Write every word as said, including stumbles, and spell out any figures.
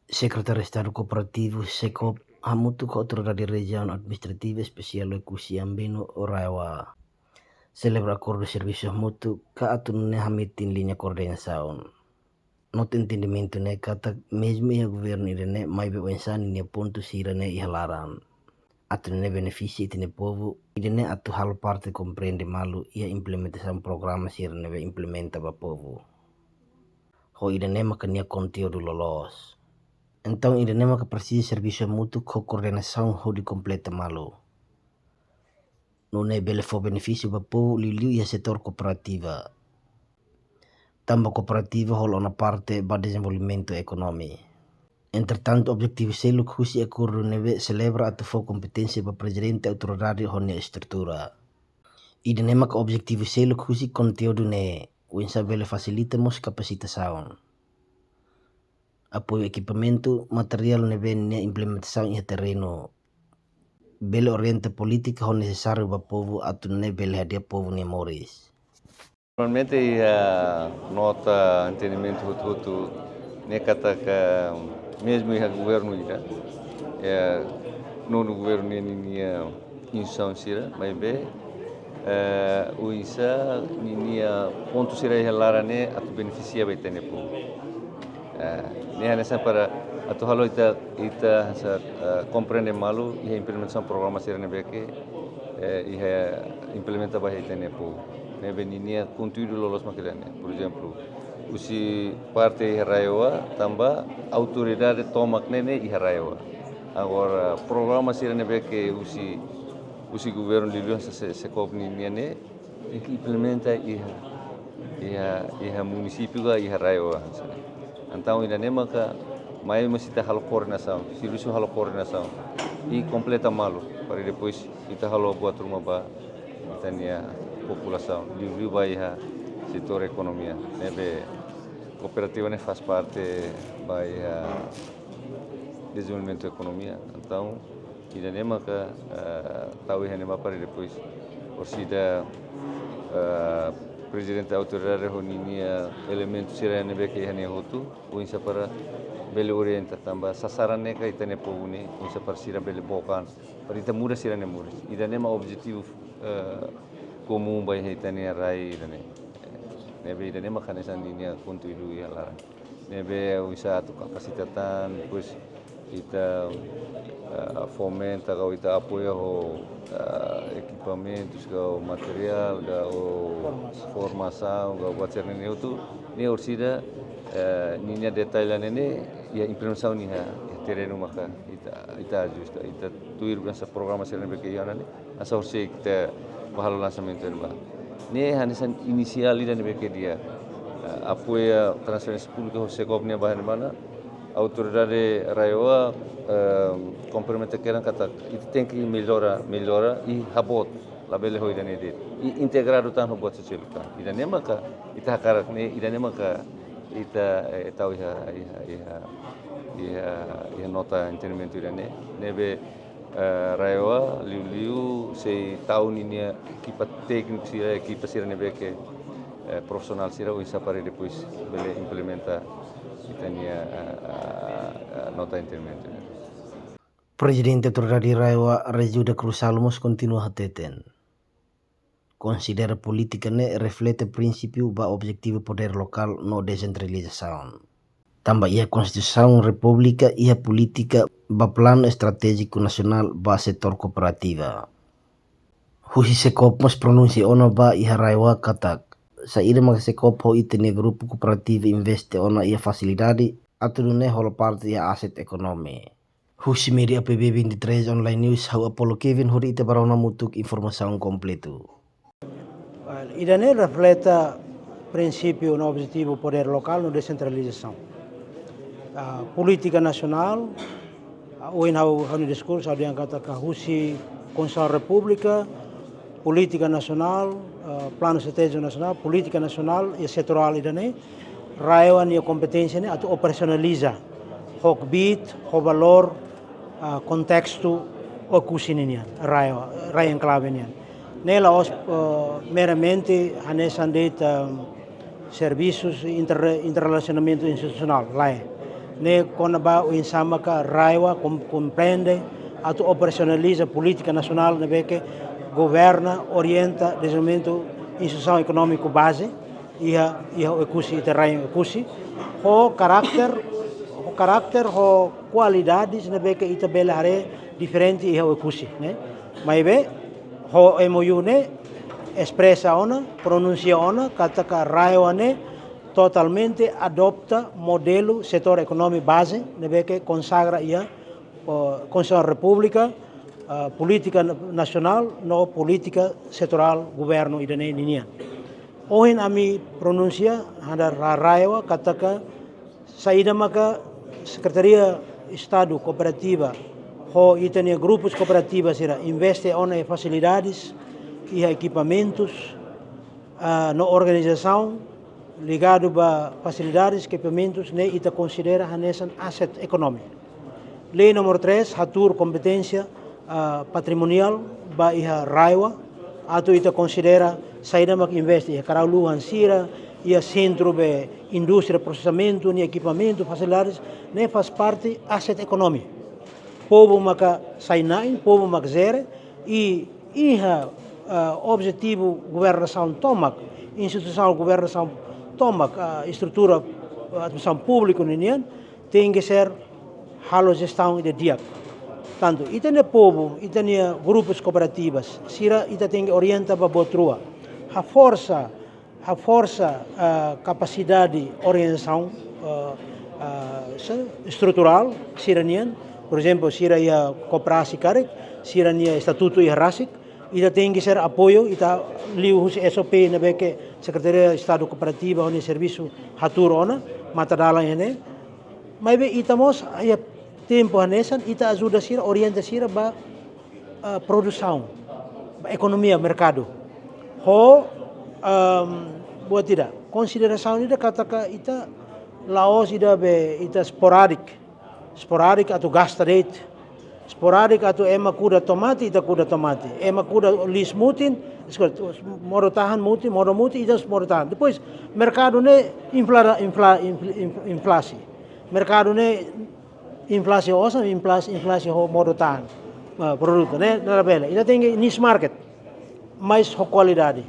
Sekretáriu Estadu Kooperativu, SEKOOP, hamutuk ho Autoridade Rejiaun Administrativa Espesiál Oekusi Ambeno, RAEOA, selebra akordu servisu hamutuk ka atu nune'e hametin liña koordenasaun. Nota entendimentu ne'e katak mezmu iha governu ida-ne'e, maibé oinsá ninia pontu sira-ne'e iha laran, atu nune'e benefisia ita-nia povu, ida-ne'e atu halo parte komprende malu iha implementasaun programa sira ne'ebé implementa ba povu. Ho ida-ne'e maka nia konteúdu loloos. Entaun ida-ne'e maka presiza servisu hamutuk ho koordenasaun hodi kompleta malu, nune'e bele fó benefísiu ba povu, liuliu iha setór kooperativa. Tanba kooperativa hola ona parte ba dezenvolvimentu ekonomia. Entretantu, objetivu seluk husi akordu ne'ebé selebra atu fó kompeténsia ba prezidente autoridade ho nia estrutura. Ida-ne'e maka objetivu seluk husi konteúdu ne'e, oinsá bele fasilita mós kapasitasaun, apoiu ekipamentu, materiál ne'ebé nia implementasaun iha terrenu, bele orienta polítika ho nesesáriu ba povu atu nune'e bele hadi'a povu nia moris. Normalmente iha nota entendimentu hotu-hotu ne'e katak mezmu iha governu ida, iha nonu governu nian ninia instituisaun sira, maibé, eh, oinsá ninia pontu sira iha laran ne'e atu benefisia ba ita-nia povu. Eh, ne'e hanesan para atu halo ita, ita hanesan, eh, komprende malu iha implementasaun programa sira ne'ebé ke, eh, iha implementa ba ita-nia povu. Ne'ebé ninia konteúdu loloos mak ida-ne'e. Por ezemplu, husi parte iha RAEOA, tanba autoridade tomak ne'e ne'e iha RAEOA. Agora, programa sira ne'ebé ke husi, husi governu liuliu hanesan se, SEKOOP nian ne'e, implementa iha, iha, iha munisípiu ka iha RAEOA. Entaun ida-ne'e maka mai mós ita halo koordenasaun, servisu halo koordenasaun i kompleta malu, para depois ita halo buat ruma ba ita-nia populasaun, liuliu ba iha setór ekonomia. Ne'ebé kooperativa ne'e faz parte ba iha dezenvolvimentu ekonomia. Entaun ida-ne'e maka, eh, tau iha ne'ebá para depois orsida, eh, prezidente autoridade ho ninia elementu sira ne'ebé ke iha ne'e hotu, oinsá para bele orienta tanba sasaran ne'e ka ita-nia povu ne'e, oinsá para sira bele book an, para ita muda sira-nia moris. Ida-ne'e mak objetivu, eh, komún ba iha ita-nia rai ida-ne'e. Ne'ebé ida-ne'e maka hanesan ninia konteúdu iha laran. Ne'ebé oinsá atu kapasita tan, depois ita, eh, fomenta ka ita apoia ho, eh, ekipamentus ka materiál ka formasaun ka buat sira-ne'e hotu, ne'e orsida, eh, ninia detalle ne'e ne'e iha implementasaun iha, iha terrenu maka ita, ita ajusta, ita tuir hanesan programa sira ne'ebé ke iha ona ne'e, hanesan orsida ita bá halo lansamentu ne'ebá. Ne'e hanesan inisiál ida ne'ebé ke di'ak, eh, apoia transferénsia públika ho SEKOOP nia bahan mana, autoridade RAEOA, eh, komplementa kedan katak ita tenke mellora, mellora i haboot, labele ho ida-ne'e de'it. I integradu tan ho buat sosiál tan. Ida-ne'e maka ita hakarak ne'e, ida-ne'e maka ita, eh, tau iha, iha, iha, iha, iha nota entendimentu ida-ne'e. Ne'ebé, eh, RAEOA liuliu sei tau ninia ekipa tékniku sira, ekipa sira ne'ebé ke, eh, profisionál sira oinsá para depois bele implementa ita-nia, eh, eh, eh, nota entendimentu. Prezidente Autoridade RAEOA, Régio da Cruz Salmos, kontinua hateten, konsidera polítika ne'e reflete prinsípiu ba objetivu podér lokál no desentralizasaun. Tanba iha Konstituisaun Repúblika iha polítika ba planu estratéjiku nasionál ba setór kooperativa. Husi SEKOOP mós pronunsia ona ba iha RAEOA katak, saida maka SEKOOP ho ita-nia grupu kooperativa investe ona iha fasilidade, atu nune'e hola parte iha aset ekonomi. Husi média A P B vinte e três Online News, ha'u Apollo Kevin, hodi ita ba rona hamutuk informasaun kompletu. Ida-ne'e refleta prinsípiu no objetivu podér lokál no desentralizasaun. Ah, polítika nasionál, ah, ohin ha'u, ha'u-nia diskursu ha'u dehan katak husi Konstituisaun Repúblika, polítika nasionál, ah, planu estratéjiku nasionál, polítika nasionál i setoriál ida-ne'e, RAEOA nia kompeténsia ne'e atu operasionaliza ho kbiit, ho valór, ah, kontestu Oekusi ninian, RAEOA, RAEOA enklave nian. Ne'e la'ós, ah, meramente hanesan de'it, ah, servisus inter-, interrelasionamentu institusionál, lae. Ne'e kona-ba oinsá maka RAEOA kom-, komprende atu operasionaliza polítika nasionál ne'ebé ke governa, orienta dezenvolvimentu instituisaun ekonómiku baze iha, iha Oekusi, ita rain Oekusi, ho karakter, ho karakter, ho kualidades ne'ebé ke ita bele haree diferente iha Oekusi, ne'e. Maibé, ho M O U ne'e espresa ona, pronunsia ona katak RAEOA ne'e totalmente adota modelu setór ekonomia baze ne'ebé ke konsagra iha, o, Konstituisaun Repúblika, ah, polítika na-, nasionál no polítika setorál governu ida-ne'e ninian. Ohin ami pronunsia hanesan RAEOA katak saida maka Sekretaria Estadu Kooperativa ho ita-nia grupus kooperativa sira investe ona iha fasilidades, iha ekipamentus, ah, no organizasaun ligadu ba fasilidades, ekipamentus ne'e ita konsidera hanesan asset ekonomi. Lei númeru três hatuur kompeténsia, ah, patrimoniál ba iha RAEOA, atu ita konsidera saida mak investe iha karau-luhan sira, iha sentru be indústria prosesamentu, nia ekipamentu, fasilidades, ne'e faz parte asset ekonomi. Povu maka sai na'in, povu mak jere, i iha, ah, objetivu governasaun tomak, instituisaun governasaun tomak, ah, estrutura, ah, administrasaun públiku ninian, tenke ser halo jestaun ida di'ak. Tantu, ita-nia povu, ita-nia grupus kooperativas, sira ita tenke orienta ba buat rua. Haforsa, haforsa, ah, kapasidade organizasaun, ah, ah, se-, estruturál sira-nian, por ezemplu, sira iha kooperasaun karik, sira-nia estatutu iha rasik, ita tenke ser apoiu, ita liuhusi S O P ne'ebé ke Sekretaria Estadu Kooperativa ho nia servisu hatuur ona, matadalan iha ne'e. Maibé ita mós, iha tempu hanesan, ita ajuda sira, orienta sira ba, ah, produsaun, ba ekonomia merkadu. Ho, ehm, buat ida, konsiderasaun ida katak ita la'ós ida be ita sporadik, sporadik atu gasta de'it, sporadik atu ema kuda tomate, ita kuda tomate. Ema kuda liis mutin, eskola, modo-tahan mutin, modo mutin, ita modo-tahan. Depois, merkadu ne'e infla-, infla-, infl-, infl-, inflasi. Merkadu ne'e inflasi osan, inflasi, inflasi ho modo-tahan. Ah, produtu ne'e, labele. Ita tenke niche market, mais ho kualidade.